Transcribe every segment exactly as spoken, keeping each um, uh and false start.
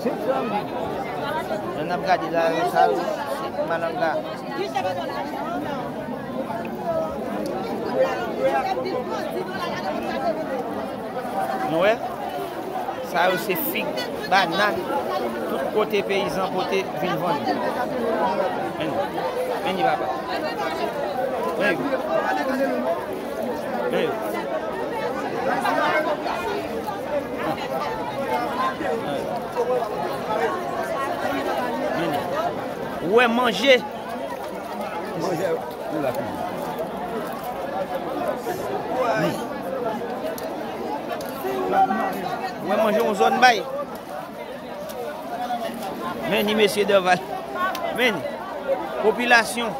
Jan n ap gade la, sa yo se malanga. Nou wè? Sa yo se fig, banann, tout kote peyizan pote vin vann. Men, men li papa. Men yo. Men yo. Men yo. Ou wè manje. Manje, nou la fini. Ou wè manje yon zòn bay. Men ni mesye Dorval. Men ni. Popilasyon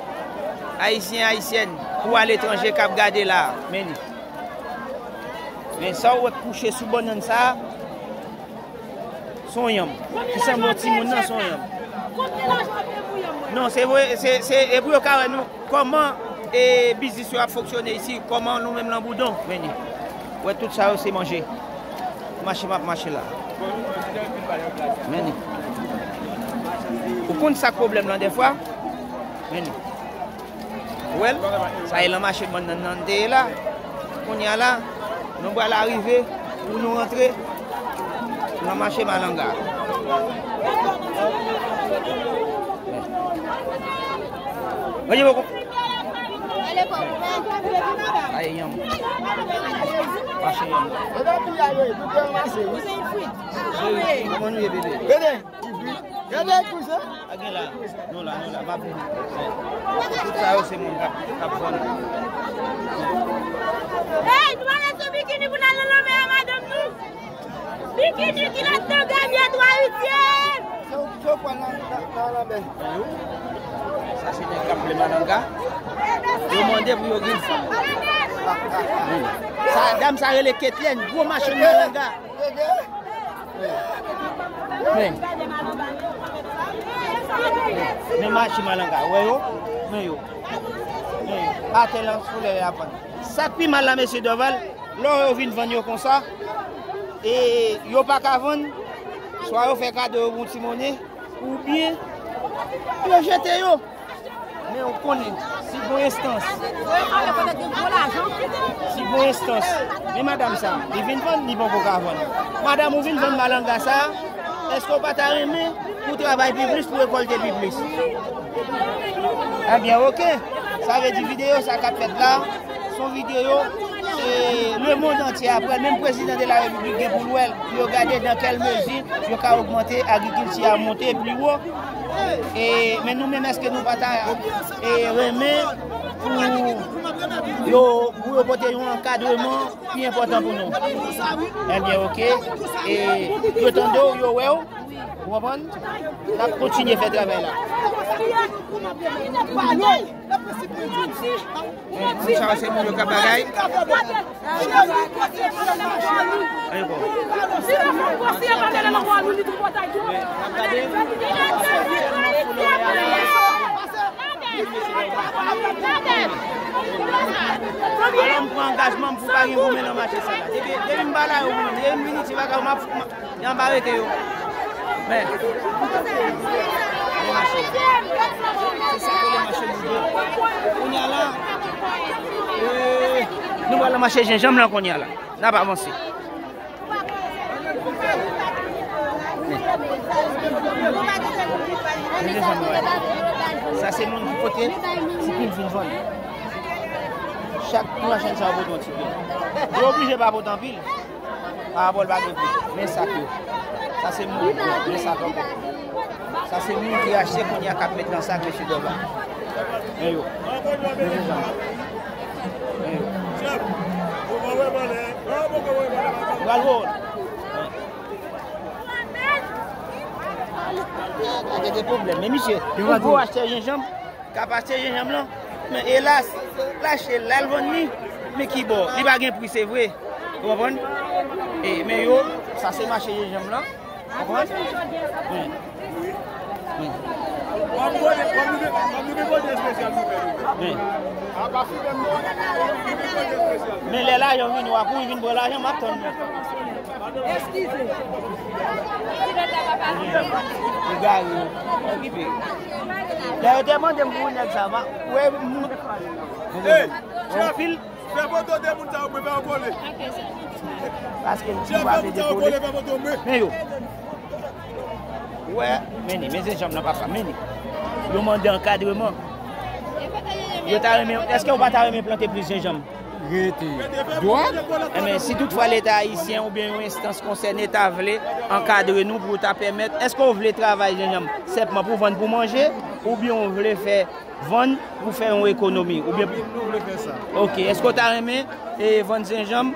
ayisyen, ayisyèn, pou aletranje k ap gade la a. Men ni. Men sa w wè k kouche sou bannann sa a, se yon yanm. Ki sanble yon timoun nan, se yon yanm. Non, se vre, se, se, e pou yo ka wè nou, kòman e biznis yo ap fonksyone isi, kòman nou menm nan Boudon, men ni. Wè tout sa yo se manje. Mache m ap mache la. Men ni. Ou konn sa k pwoblèm lan dèfwa? Men ni. Ou wè l? Sa e lan mache bannann nan te ye la. Kounye a la, nou pral arive pou nou rantre lan mache malanga. Manje poko. Aye, yanm. Mache yanm. Cheri, kòman nou ye, bebe? Gade, kouzen. Pa gen la. Nou la, nou la. M ap vini. Tout sa yo se moun k ap, k ap vann. Hey, nou ale sou bikini pou n al nan lanmè a madanm nou. Bikini, kilòt nan gabyè, twa ityèm. Se ou, se ou pral nan, nan, nan lanmè. Sa se nèg k ap vle malanga. Yo mande pou yo gen fanm. Sa, dam sa rele Ketlèn, gwo machann malanga. Men. Men mache malanga, wè yo? Men yo. Men yo. Atè lan solèy la vann. Sa k pi mal la, mesye Dorval, lè yo vin vann yo konsa, e yo pa ka vann, swa yo fè kado yo pou yon ti monnen, oubyen yo jete yo. Men ou konnen, si gon enstans, si gon enstans, men madanm sa, li vin vann, li poko ka vann. Madanm, ou vin vann malanga sa, èske w pa ta renmen pou w travay pi plis, pou w rekòlte pi plis? Ebyen, oke. Sa vle di videyo sa k ap fèt la, se yon videyo, e, lemonn antye ap wè l, menm prezidan de la repiblik gen pou l wè l, pou yo gade dans quelle mesure yo ka ogmante agrikilti a monte pli wo. E, men nou menm, èske nou pa ta, e, renmen pou yo, pou yo pote yon ankadreman pi enpòtan pou nou? Ebyen, oke. E, yo tande w, yo wè w. Ou konprann? N ap kontinye fè travay la. Moun sa yo se moun yo k ap bagay. Ayo bon. Alò m pran angajman m pou pa gen goumen nan mache sa la. Depi, depi m pa la yo goumen, depi m vin isi pa ka yo m ap, m ap, y anba rete yo. Men, se sa k rele mache Boudon. Kounye a la, e, nou pral nan mache jenjanm lan kounye a la. N ap avanse. Sa se moun ki pote ti pil vin vann. Chak machann sa yo pote yon ti pil. Yo oblije pa pote anpil. Parapòl pa gen pri. Men sak yo. Sa se moun yo. Men sak ankò. Sa se moun ki achte kounye a k ap met nan sak, mesye Dòva. Men yo. Men yo. Men yo. Pral wòl. Gade de pwoblèm. Men misye, yon gwo achtè jenjanm, k ap achte jenjanm lan. Men elas, l achte l, l al vann li. Men kibò, li pa gen pri, se vre. Ou konprann? E, men yo, sa se mache jenjanm lan. Ou konprann? Wi. Wi. Wi. Men lè lajan vini, w a kouri vin pran lajan, m ap tann nou. Eskize. Kilòt la pa pase. Gari, okipe. Lè yo te mande m pou nèg sa, ma, wè, m, Hey, chèf, fè foto de moun sa yo mwen fè yo kole. Paske m di w ap ede kole. Men yo. Wè, men ni, men zenjanm nan papa, men ni. Yo mande ankadreman. Yo ta renmen, èske w pa ta renmen plante plis zenjanm? Rete dwat. Enben, si toutfwa Leta ayisyen oubyen yon enstans konsène ta vle ankadre nou pou ta pèmèt, èske w vle travay zenjanm sèpman pou vann pou manje, oubyen w vle fè vann pou fè yon ekonomi, oubyen Nou vle fè sa. Ok, èske w ta renmen e, vann zenjanm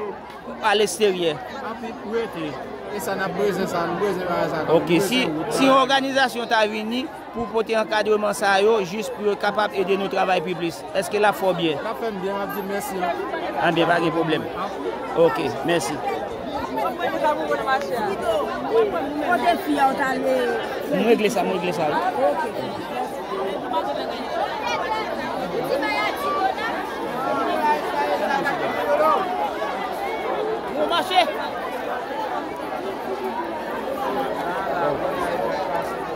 alesterye? Anpi pou rete. E sa n ap bezwen sa, nou bezwen bagay sa. Ok, si, si yon òganizasyon ta vini pou pote ankadreman sa yo, jis pou yo kapab ede nou travay pi plis, èske l ap fè w byen? L ap fè m byen, m ap di mèsi. Anbyen, pa gen pwoblèm. Ok, mèsi. Kote fi a w t ale? M regle sa, m regle sa. Ok.